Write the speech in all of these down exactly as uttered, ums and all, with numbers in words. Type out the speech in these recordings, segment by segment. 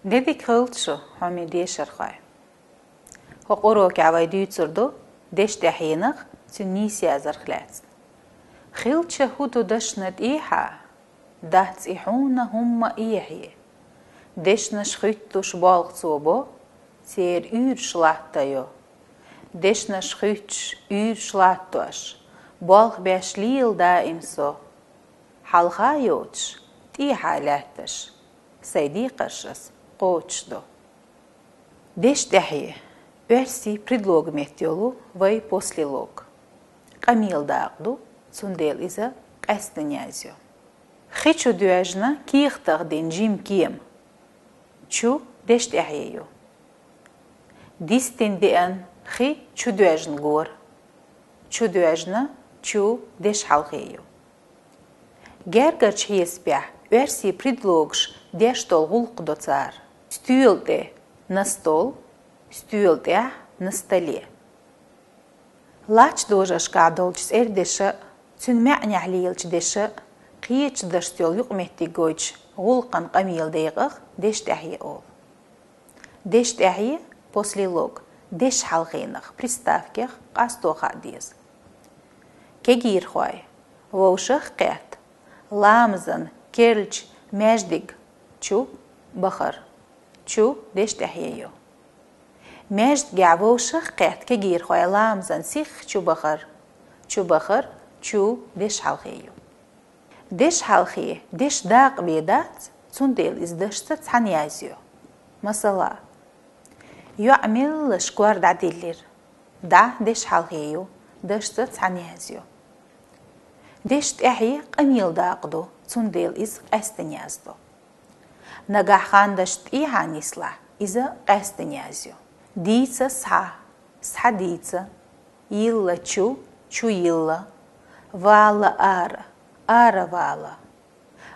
Де дика хуьлда шу, хьоме дешархой. ХӀокху урокехь вай дуьйцур ду дешан тӀаьхьенах, цуьнан нийса язарх лаьцна. Хилча хӀун ду дашна тӀехьа, дац и хьуна хӀумма эхье. Дешнаш хуьттуш болх цо бо, церан уьйраш латтайо. Дешнаш хуьттуш, уьйраш латтош, болх беш лела даим со. Хьалха йоцуш, тӀехьа лаьтташ, сайн декхарш ас кхочушдо. Дешан тӀаьхье, оьрсийн предлог метта йолу вай послелог. Къамел дакъа ду, цундела иза къаьстина язйо. Хи чу доьжна кехатах дина жима кема. Чу дешан тӀаьхье ю. Дистина деана хи чу доьжна гора. Чу доьжна, чу дешан хьалхе ю. Гергарчу хьесапехь оьрсийн предлогаш деш долу гӀуллакх до цара: стоьла тӀе, на стол, стоьла тӀехь, на столе. Лач дожашкахь долчу цӀердешан а, цуьнан маьӀнехь лелачу дешан а, кхечу дашца йолу юкъаметтиг гойтуш гӀуллакхан къамел декъах дешан тӀаьхье олу. Дешан тӀаьхье, послелог, дешан хьалхенах приставкех къасто хаа деза. Кегийрхой, вовшах а кхетта, ламазан керлачу маьждиг чу бахар, чу дешан тӀаьхье ю. Маьждигехь вовшах а кхетта кегийрхой ламазан сихха чу бахар, чу бахар, чу дешан хьалхе ю. Дешан хьалхе дешан дакъа бен дац, цундела иза дашца цхьаьна язйо. Масала, йоӀ меллаша кор дӀадиллира, дӀа дешан хьалхе ю, дашца цхьаьна язйо. Дешан тӀаьхье къамел дакъа ду, цундела иза къаьстина яздо. Нагахь хан дашна тӀехьа нислахь, иза къаьстина язйо. Дийца схьа, схьадийца. Йилла чу, чу йилла. Вала ара, ара вала.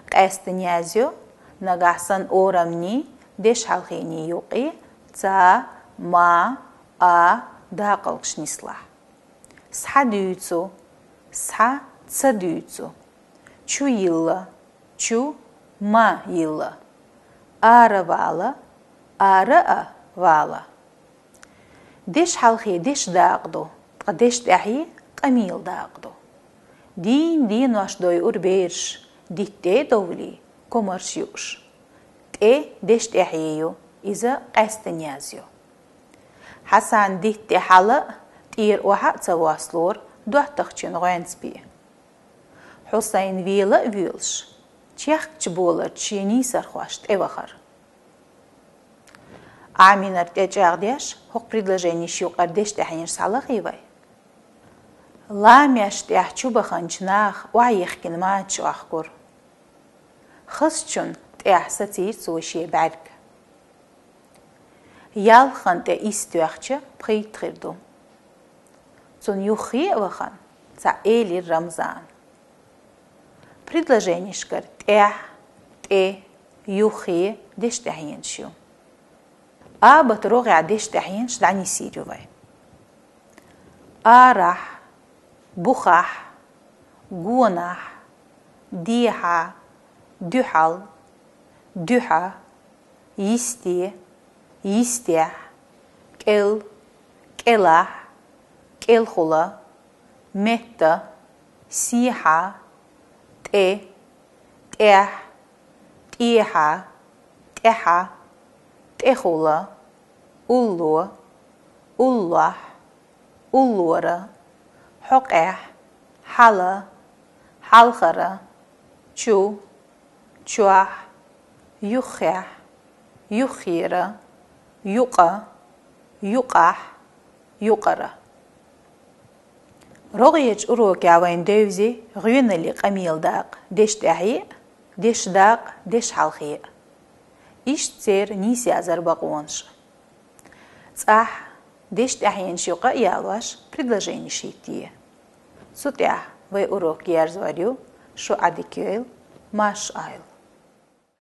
Къаьстина язйо, нагахь санна орамний, дешан хьалхений юкъе ца, ма, а дакъалгаш нислахь. Схьадуьйцу, схьа ца дуьйцу. Чу йилла, чу ма йилла. Ара вала, ара а вала. Дешан хьалхе дешан дакъа ду, ткъа дешан тӀаьхье къамел дакъа ду. Дийнан денош дойур бераш, дитта тӀе а довлий, комарш юуш. ТӀе дешан тӀаьхье ю, иза къаьстина язйо. Хьасан дитта тӀе хьала а, тӀера охьа а ца вослора доттагӀчун гӀоьнца бен. Хьусайн вела а воьлуш, чехкачу боларчу шен нийсархошна тӀевахара. Ӏамийнарг тӀечӀагӀдеш, хӀокху предложенешна юкъара дешан тӀаьхьенаш схьалахий вай. Ламеш тӀехь чу баханчу наха охьаехкина мачаш охьакхура. Хазачунна тӀехь сацийра цо шен бӀаьрг. Ялханна тӀе ис тоьхча, пхийтта хир ду. Цунна юххе а вахана, цхьаъ элира Рамзана. Предложенешкара тӀехь, тӀе, юххе дешан тӀаьхьенаш ю. Абат рогӀехь дешан тӀаьхьенаш дӀанисйийр ю вай. Арахь, бухахь, гонахь, дехьа, дуьхьал, дуьхьа, йисте, йистехь, кӀел, кӀелахь, кӀелхула, метта, сехьа, тӀе, тӀехь, тӀехьа, тӀаьхьа, тӀехула, улло, уллохь, уллора, хьокъехь, хьала, хьалхара, чу, чохь, юххехь, юххера, юкъа, юкъахь, юкъара. РогӀерчу урокехь вайна девзи гӀоьналлин къамел дакъа дешан тӀаьхье а, дешан дакъа дешан хьалхе а. Иштта церан нийса язар бакъонаш. ЦӀахь дешан тӀаьхьенаш юкъа а ялош предложенеш хӀиттае. Цу тӀехь вай урок ерзор ю, шу Ӏадика йойла, марша Ӏойла.